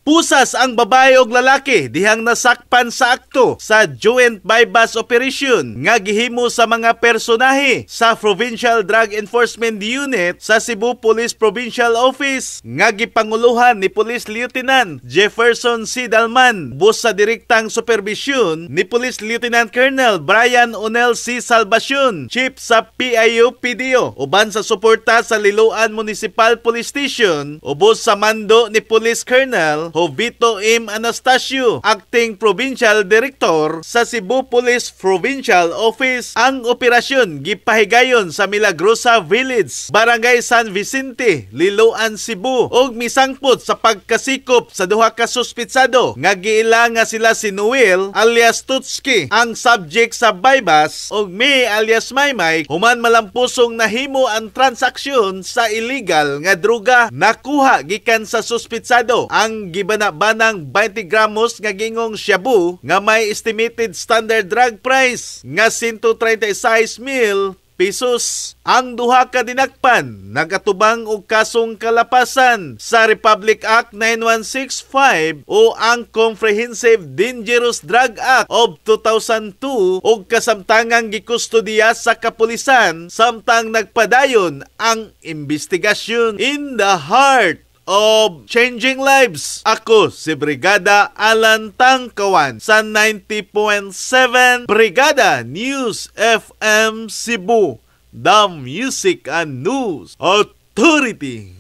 Pusas ang babae og lalaki dihang nasakpan sa akto sa joint buy-bust operation nga gihimo sa mga personahe sa Provincial Drug Enforcement Unit sa Cebu Police Provincial Office nga gipanguluhan ni Police Lieutenant Jefferson C. Dalman bus sa direktang supervision ni Police Lieutenant Colonel Brian Onel C. Salvacion, Chief sa PIU PDO, uban sa suporta sa Liloan Municipal Police Station ubos sa mando ni Police Colonel Jovito M. Anastasio, Acting Provincial Director sa Cebu Police Provincial Office. Ang operasyon gipahigayon sa Milagrosa Village, Barangay San Vicente, Liloan, Cebu ug misangpot sa pagkasikop sa duha ka suspitsado nga giila nga sila si Noel alias Tutski, ang subject sa buy-bust, ug May alias Maymay, human malampusong nahimo ang transaksyon sa illegal nga droga. Nakuha gikan sa suspitsado ang gibana-banang 20 gramos nga gingong shabu nga may estimated standard drug price nga 136 mil pesos. Ang duha ka dinakpan nagatubang og kasong kalapasan sa Republic Act 9165 o ang Comprehensive Dangerous Drug Act of 2002 ug kasamtangang gikustodiya sa kapulisan samtang nagpadayon ang investigasyon. In the heart of changing lives, ako si Brigada Alan Tangkawan sa 90.7 Brigada News FM Cebu, the Music and News Authority.